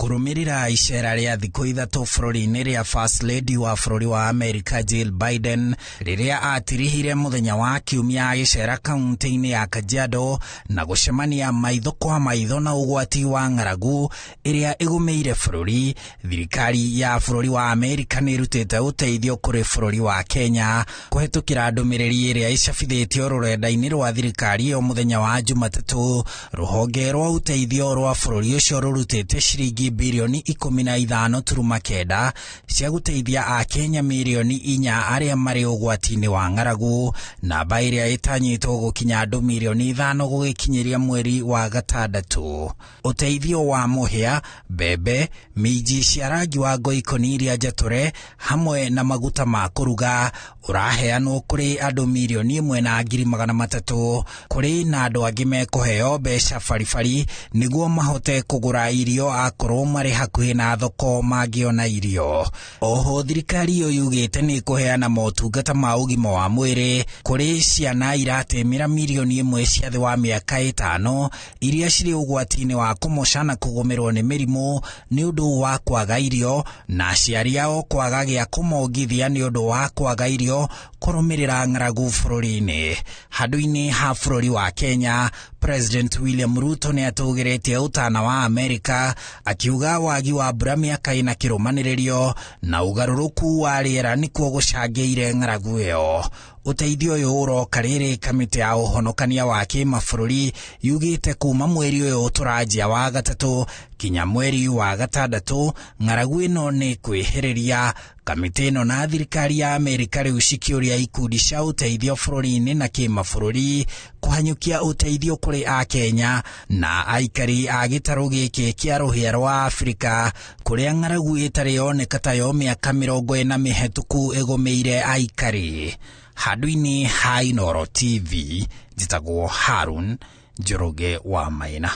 Kũrũmĩrĩra icera rĩa thikũ 3 bũrũri-inĩ rĩa First Lady wa bũrũri wa Amerika Jill Biden rĩrĩa atirihire mũthenya wa kiumia agĩcera kaunti-inĩ ya Kajiado na gũcemania maitho kwa maitho na ũgwati wa ng'aragu ĩrĩa ĩgũmĩire bũrũri, thirikari ya bũrũri wa Amerika nĩ ĩrutĩte ũteithio kũrĩ bũrũri wa Kenya kũhetũkĩra ndũmĩrĩri ĩrĩa ĩcabithĩtio rũrenda-inĩ rwa thirikari ĩyo mũthenya wa Jumatatũ. Rũhonge rwa ũteithio rwa bũrũri ũcio rũrutĩte ciringi birioni 15.9 cia gũteithia Akenya mirioni 4 arĩa marĩ ũgwati-inĩ wa ng'aragu, namba ĩrĩa ĩtanyĩtwo gũkinya andũ mirioni 5 gũgĩkinyĩria mweri wa gatandatũ. Ũteithio wa mũhĩa, mbembe, minji cia rangi wa ngoikoni iria njatũre hamwe na maguta ma kũruga ũraheanwo kũrĩ andũ mirioni 1,300,000. Kũrĩ na andũ angĩ mekũheo mbeca baribari nĩguo mahote kũgũra irio akorwo marĩ hakuhĩ na thoko mangĩona irio. Oho thirikari ĩyo yugĩte nĩ ĩkũheana motungata ma ũgima wa mwĩrĩ kũrĩ ciana iratĩmĩra mirioni 1 cia thĩ wa mĩaka 5 iria cirĩ ũgwati-inĩ wa kũmoca na kũgũmĩrwo nĩ mĩrimũ nĩ ũndũ wa kwaga irio na aciari ao kwaga gĩa kũmongithia nĩ ũndũ wa kwaga irio kũrũmĩrĩra ng'aragu bũrũri-inĩ. Handũ-inĩ ha bũrũri wa Kenya, President William Ruto nĩ atũgĩrĩtie ũtana wa Amerika akiuga wagi wa mbura mĩaka ĩna kĩrũmanĩrĩrio na ũgarũrũku wa rĩera nĩkuo gũcangĩire ng'aragu ĩyo. Ũteithio ũyũ ũroka rĩrĩ kamĩtĩ ya ũhonokania wa kĩmabũrũri yugĩte kuma mweri ũyũ tũranjia wa gatatũ kinya mweri wa gatandatũ ng'aragu ĩno nĩ kwĩhĩrĩria. Kamĩtĩ ĩno na thirikari ya Amerika rĩu cikĩũria ikundi cia ũteithio bũrũri-inĩ na kĩmabũrũri kũhanyũkia ũteithio kũrĩ Akenya na aikari a gĩtarũ gĩkĩ kĩa rũhĩa rwa Afrika kũrĩa ng'aragu ĩtarĩ yoneka tayo mĩaka 40 mĩhetũku ĩgũmĩire aikari. Handũ-inĩ ha Inooro TV, njĩtagwo Harun Njoroge wa Maina.